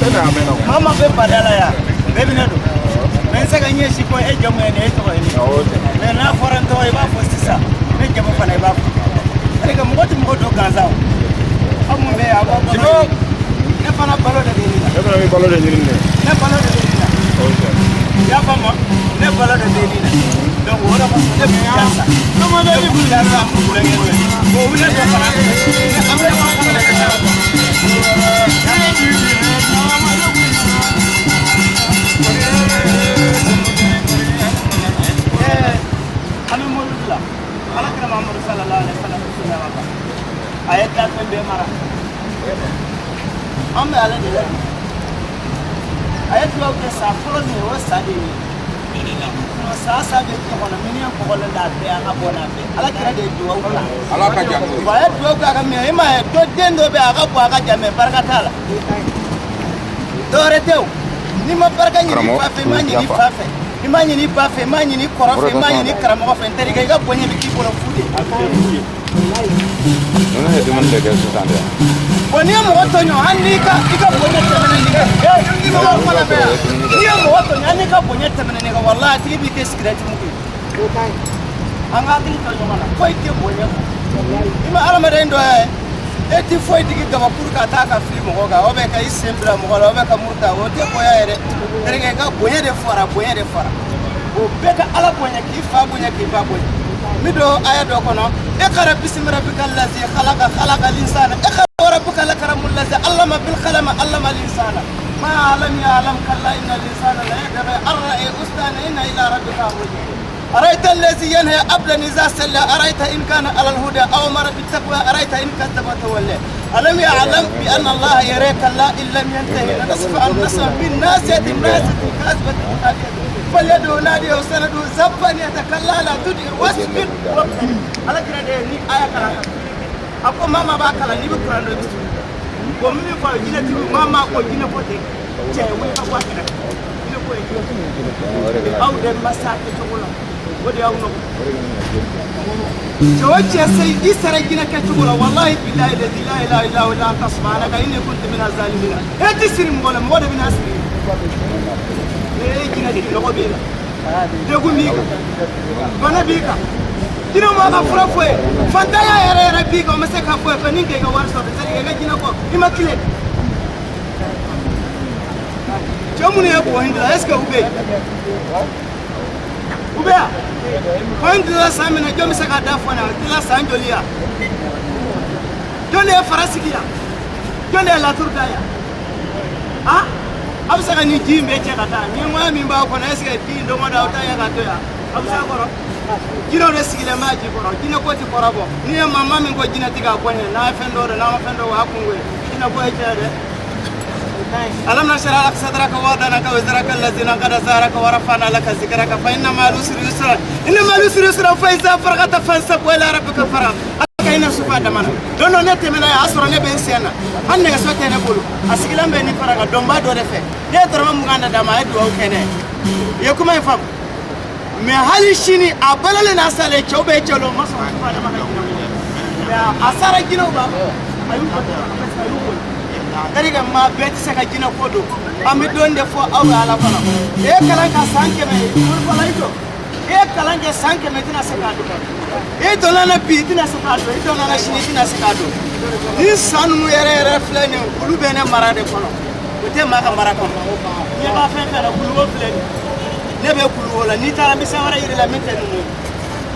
Tɛ na a mɛnna. Maa maa bɛ bada la yan, bɛɛ bɛ ne dɔn. Mais n tɛ se ka n ɲɛsin ko e jamu ye nin ye, e tɔgɔ ye nin ye. Awɔ, o tɛ. Mais n'a fɔra n tɔgɔ, i b'a fɔ sisan, ne jamu fana i b'a fɔ. C'est que mɔgɔ tɛ mɔgɔ dɔn gansan o. Aw mun bɛ yan, aw b'aw balo ɲini. Ne fana balo de bɛ nin na. E fana bɛ balo de ɲini dɛ. Ne balo de bɛ nin na. O tɛ. I y'a faamu? Ne balo de bɛ nin na. Donc o de kosɔn ne bɛ yan sa. Ne bɛ yan sa, n bɛ kulonkɛ kɛ. Bon, o bɛ ne dɔn fana. An bɛ ɲɔgɔn fana kɛ. An bɛ mobili la. Ala kira Muhammadu sallallahu alaihi wasallam kan. A ye dafɛn bɛɛ mara. An bɛ ale de la. A ye dugawu kɛ san fɔlɔ min ye, o san de ye. San san bɛ diɲɛ kɔnɔ, miliyɔn kɔgɔlen d'a bɛɛ, an ka bɔ n'a bɛɛ. Ala kira de ye dugawu kɛ. Ala ka jan. Wa a ye dugawu kɛ a ka minɛ, i m'a ye dɔ den dɔ bɛ yen, a ka bon a ka jan mais barika t'a la. Dɔwɛrɛ tɛ o. N'i ma barika ɲini i fa fɛ, i m'a ɲini i fa fɛ. I m'a ɲini i ba fɛ, i m'a ɲini i kɔrɔ fɛ, i m'a ɲini karamɔgɔ fɛ, n terikɛ, i ka bonya bɛ k'i bolo fu de. Ninnu ye dumuni de kɛ sisan dɛ. Bon, n'i ye mɔgɔ tɔɲɔ, hali n'i ka i ka bonya tɛmɛna nin kan, n'i ye mɔgɔ tɔɲɔ, hali n'i ka bonya tɛmɛna nin kan, walahi a tigi b'i kɛ sigirɛti mugu ye. An ka hakili to ɲɔgɔn na, foyi tɛ bonya kɔ. I ma hadamaden dɔ ye, e ti foyi digi gabakuru ka taa ka fili mɔgɔ kan, ou bien ka i sen bila mɔgɔ la, ou bien ka muru ta, o tɛ bonya ye dɛ. Terikɛ, ka bonya de fara, bonya de fara. O bɛɛ ka Ala bonya, k'i fa bonya, k'i ba bonya. N bɛ don aya dɔ kɔnɔ: iqra bismi rabbika allazi khalaqa khalaqa linsana iqra wa rabbuka lakaramu allazi allama bil qalama allama linsana ma lam ya'lam kalla inna linsana la yatgha an ra'a ustana inna ila rabbika ruj'a أرأيت الذي ينهى عبدا إذا صلى أرأيت إن كان على الهدى أو أمر بالتقوى أرأيت إن كذب وتولى ألم يعلم بأن الله يرى كلا إن لم ينتهي لنسفعا نسفعا بالناصية الناصية الكاذبة الخاطئة فليدعو ناديه سندعو زبانية كلا لا تطعه واسجد واقترب. Ala kira de ni aya kalan a ko maa maa b'a kalan n'i bɛ kuran dɔn i bɛ sujudu. Bon, min fɔ jinɛtigiw, maa maa ko jinɛ ko tɛ cɛ ye, wuli ka bɔ a kɛrɛfɛ. Jinɛ ko ye aw de ma s'a kɛcogo la, o de y'aw nɔgɔ. Cɛ o cɛ se i sara jinɛ kɛcogo la, walahi bilahi lazi la ilaha illa huwa anta subhanaka inni kuntu mina zalimina. E ti siri mɔgɔ la, mɔgɔ de bɛna siri. E ye jinɛ de, nɔgɔ b'e la, degun b'i kan, bana b'i kan, jinɛ ma ka fura fɔ ye, fantanya yɛrɛ yɛrɛ b'i kan, o ma se k'a fɔ ye fɛ ni k'i ka wari sɔrɔ, c'est à dire i ka jinɛ kɔ i ma tile. Cɛ minnu ye bɔn dilan, est ce que u bɛ yen? U bɛ yan? Bɔn dilan san min na, jɔn bɛ se k'a da fɔ ne ye? A dilan san joli yan? Jɔn de ye fara sigi yan? Jɔn de ye laturu da yan? A a bɛ se ka nin ji in bɛɛ cɛ ka taa ɲɛngoya min b'aw kɔnɔ, est ce que ji in don o don aw ta ye ka to yan? A bɛ se a kɔrɔ? Jinɛw de sigilen b'a ji kɔrɔ. Jinɛ ko ti kɔrɔbɔ. N'i ye maa min ko jinɛ ti k'a bɔ ɲɛ n'a ye fɛn dɔ dɔn, n'a ma fɛn dɔ, o y'a kungo ye. Jinɛ ko ye tiɲɛ dɛ. ألم نشرح لك صدرك ووضعنا وزرك الذي أنقض ظهرك ورفعنا لك ذكرك فإن مع العسر يسرا إن مع العسر يسرا فإذا فرغت فانصب وإلى ربك فارغب. Ala ka hinɛ sufa dama na. Don dɔ ne tɛmɛna yan, a sɔrɔ ne bɛ n sen na, hali nɛgɛso tɛ ne bolo, a sigilen bɛ ni fara kan dɔnba dɔ de fɛ. Ne ye dɔrɔmɛ 20 de d'a ma, a ye dugawu kɛ ne ye. I ye kuma in faamu? Mais hali sini a balolen n'a salen, cɛw bɛ cɛw la, o ma sɔn sufa dama ka jinɛ. Mais a sara, jinɛw b'a a y'u bɔ parce que a y'u bolo. Terikɛ, maa bɛɛ tɛ se ka jinɛ ko don. An bɛ don de fɔ aw ye Ala kɔnɔ. E ye kalan kɛ san 100, fɔlɔ i jɔ. E ye kalan kɛ san 100, i tɛna se k'a dɔn. E donna na bi, i tɛna se k'a dɔn. I donna na sini, i tɛna se k'a dɔn. Ni san ninnu yɛrɛ yɛrɛ filɛ nin ye, olu bɛ ne mara de kɔnɔ, o tɛ maa ka mara kɔnɔ. Ɲɛ b'a fɛn fɛn na, kuluwo filɛ nin ne bɛ kuluwo la. N'i taara n bɛ san wɛrɛ yiri la min tɛ ninnu ye.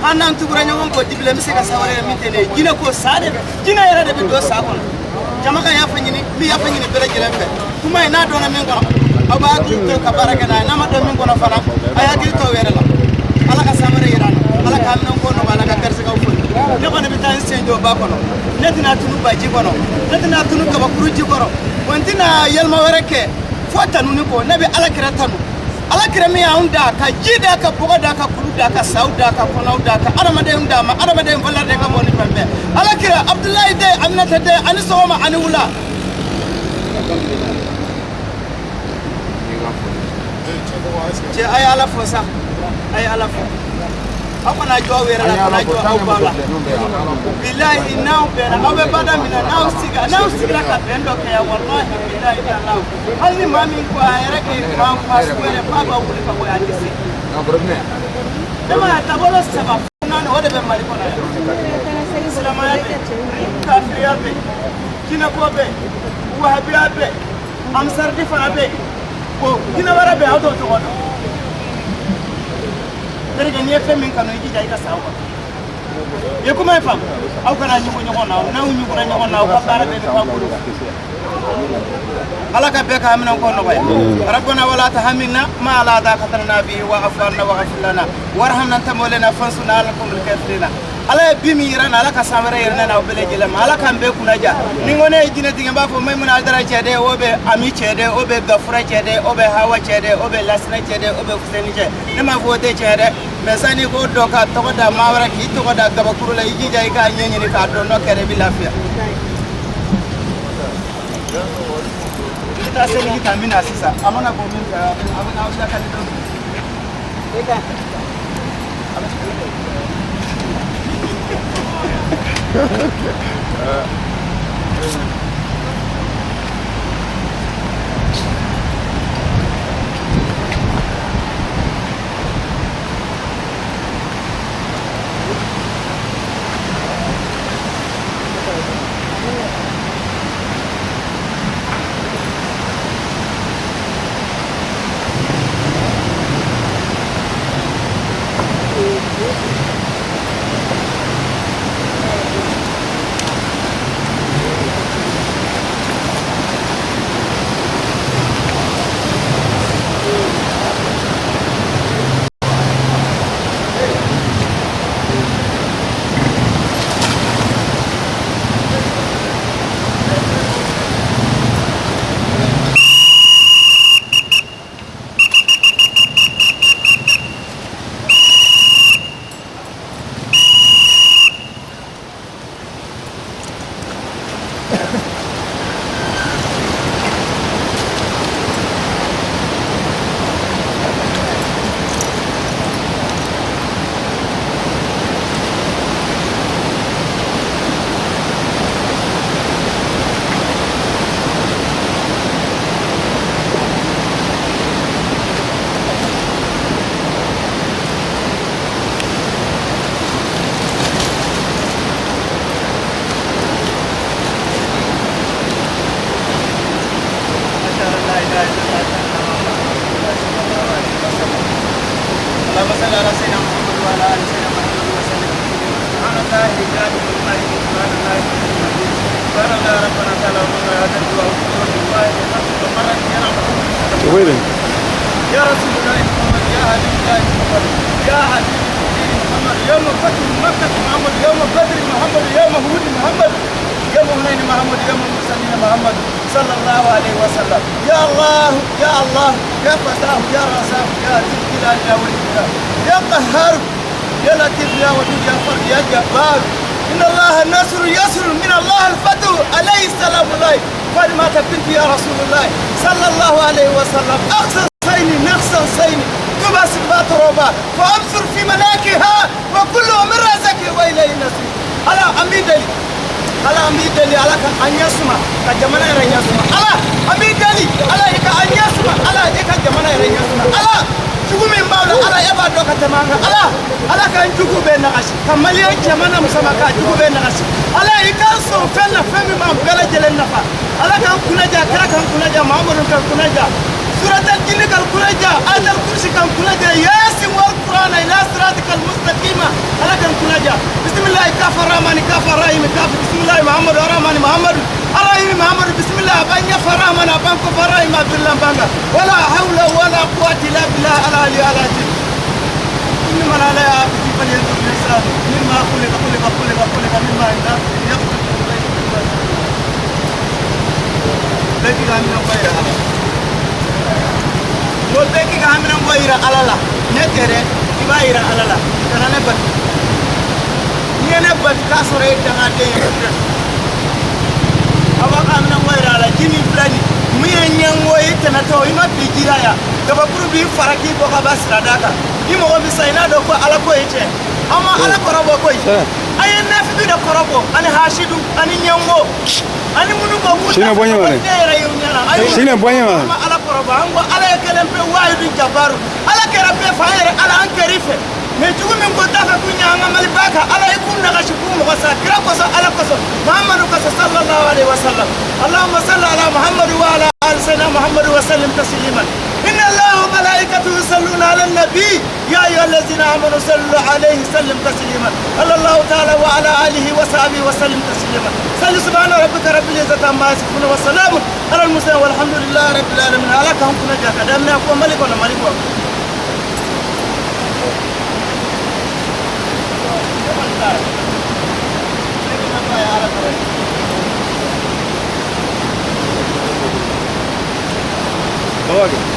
Hali n'an tugura ɲɔgɔn kɔ dibi la, n bɛ se ka san wɛrɛ ye min tɛ ne ye. Jinɛ ko sa de bɛ, jinɛ yɛrɛ de bɛ don sa kɔnɔ. Jama ka yafa ɲini, n bɛ yafa ɲini bɛɛ lajɛlen fɛ. Kuma in n'a dɔnna min kɔnɔ, aw b'a hakili to ka baara kɛ n'a ye. N'a ma dɔn min kɔnɔ fana, a ye hakili to aw yɛrɛ la. Ala ka san wɛrɛ yira an na, Ala k'a minɛn ko nɔgɔya, Ala ka garisɛgɛw foni. Ne kɔni bɛ taa n sen jɔ ba kɔnɔ, ne tɛna tunu baji kɔnɔ, ne tɛna tunu kabakuru ji kɔrɔ, wa n tɛna yɛlɛma wɛrɛ kɛ fo tanuni kɔ. Ne bɛ Ala kira tanu, Ala kira min y'anw da ka ji da, ka bɔgɔ da, ka kulu da, ka saw da, ka kɔnɔw da, ka adamadenw d'a ma. Adamaden valeur de ka bon ni fɛn bɛɛ. Ala kira Abudulayi den, Aminata den, ani sɔgɔma ani wula. Cɛ, a ye Ala fɔ sa, a ye Ala fɔ. Aw kana jɔ aw yɛrɛ la, kana jɔ aw baw la. Bilahi, n'aw bɛnna, aw bɛ bada min na, n'aw sigira, n'aw sigira ka bɛn dɔ kɛ yan, walahi bilahi talahi, hali ni maa min ko a yɛrɛ k'i fan fa sugu yɛrɛ f'a b'a wuli ka bɔ yan, a tɛ se. Ne ma taabolo saba naani, o de bɛ Mali kɔnɔ yan. Silamɛya bɛ, kafiriya bɛ, jinɛko bɛ, wahabiya bɛ, ansaridi fana bɛ, ko jinɛ wɛrɛ bɛ, aw t'o tɔgɔ dɔn. Terikɛ, n'i ye fɛn min kanu, i jija i ka sa o kan. I ye kuma in faamu? Aw kana ɲugu ɲɔgɔn na. N'aw ɲugura ɲɔgɔn na, aw ka baara bɛɛ bɛ taa bolo. Ala ka bɛɛ ka haminan ko nɔgɔya. Rabbana wala tahamilna ma la taqata lana bihi wa'fu anna waghfir lana warhamna anta mawlana fansurna ala alqawmil kafirina. Ala ye bi min yira n na, Ala ka san wɛrɛ yira ne na, aw bɛɛ lajɛlen ma. Ala k'an bɛɛ kunnaja. Ni n ko ne ye jinɛ tigɛ, n b'a fɔ Maimuna Ayidara cɛ de, o bɛ Ami cɛ de, o bɛ Gafura cɛ de, o bɛ Hawa cɛ de, o bɛ Lasinɛ cɛ de, o bɛ Fuseni cɛ. Ne m'a fɔ o tɛ cɛ dɛ, mais sani k'o dɔn ka tɔgɔ da maa wɛrɛ, k'i tɔgɔ da gabakuru la, i jija i k'a ɲɛɲini k'a dɔn. N'o kɛra, i bɛ lafiya. I bɛ taa seliji ta min na sisan, a mana bɔ min fɛ, a bɛ n'aw lakali dɔn. اللهم صل على سيدنا محمد وعلى ال سيدنا محمد وسلم. سبحان الله الجاد والقائم، سبحان الله سبحان الله. ربنا تعالى ومن هذا الدعاء يا رسول الله محمد، يا حبيب الله محمد، يا حبيب محمد، يوم فتح مكة محمد، يوم بدر محمد، يوم هود محمد، يوم هنين محمد، يوم المرسلين محمد صلى الله عليه وسلم. يا الله يا الله يا فتاه يا رزاق يا ذي الجلال يا والإكرام يا قهار يا لطيف يا ودود يا فرد يا جبار. إن الله النصر يسر من الله الفتح عليه السلام الله. فاطمة بنت يا رسول الله صلى الله عليه وسلم، أقصى سيني نقصا سيني تبس باتروبا فأبصر في ملاكها وكل من رزق وإليه نصير. على أمي دلي، ala an b'i deli, ala ka an ɲɛ suma ka jamana yɛrɛ ɲɛ suma. Ala an b'i deli, ala i ka an ɲɛ suma, ala i ka jamana yɛrɛ ɲɛ suma. Ala jugu min b'aw la, ala e b'a dɔn ka tɛmɛ an kan. Ala, ala k'an jugu bɛɛ nagasi, ka maliyɛn cɛman na musoman k'a jugu bɛɛ nagasi. Ala i k'an sɔn fɛn na, fɛn min b'an bɛɛ lajɛlen nafa. Ala k'an kunnaja, kira k'an kunnaja, Mahamadu k'an kunnaja, suratal jinni k'an kunnaja, ayatal kursi k'an kunnaja, yasin wal qur'ana ila siratikal mustaqima, ala k'an kunnaja. Bisimilahi kafa rahmani kafa rahimi kafa bisimilahi Muhammadu arahmani Muhammadu arahimi Muhammadu bisimilahi a b'an ɲɛfɛ rahmani a b'an kɔfɛ rahimi a billan banga wala hawla wala quwwata illa billah ala ali ala ti إنما لا يعبد فلينظر الإنسان مما خلق خلق خلق خلق مما يخلق. Bɛɛ k'i ka haminanko yira Ala la. N ko bɛɛ k'i ka haminanko yira Ala la. Ne tɛ dɛ, i b'a yira Ala la. Kana ne batu. N'i ye ne batu k'a sɔrɔ e ye dangaden ye, a b'a ka haminanko yira Ala. Ji min filɛ nin, mun ye ɲɛngo ye? tɛmɛtɔ i ma bin ji la yan, gabakuru b'i fara k'i bɔ ka ban sirada kan. Ni mɔgɔ bɛ sa, i n'a dɔn ko Ala ko ye tiɲɛ. An ma Ala kɔrɔbɔ koyi. A ye nafigi de kɔrɔbɔ, ani hasidu, ani ɲɛngo, ani minnu ko k'u Sini bɔ ɲɛ ma dɛ. ne yɛrɛ y'u ɲɛna. Ayi, Sini bɔ ɲɛ ma. An ma Ala kɔrɔbɔ. An ko Ala ye kelen pe, wayidu jabaru. Ala kɛra bɛɛ fɛ, an yɛrɛ Ala an kɛr'i fɛ. Mɛ jugu min ko t'a fɛ k'u ɲɛ an ka Maliba kan, Ala ye k'u nagasi, k'u mɔgɔ sa kira kosɔn, Ala kosɔn, Muhammadu kosɔn, sallallahu alaihi wa sallam. Allahumma salli ala Muhammadu wa ala ali sayyidina Muhammadu wa sallim tasliman. Inna Allaha wa malaikatahu yusalluna ala nabi, ya ayyuha allazina amanu sallu alayhi sallim tasliman. Sallallahu ta'ala wa ala alihi wa sahbihi wa sallim tasliman. Salli. Subhana rabbika rabbil izzati amma yasifun wa salamun ala al mursalin, walhamdulillahi rabbil alamin. Ala k'an kunna ja ka daminɛ ko Mali kɔnɔ, Mali kɔnɔ. Baba.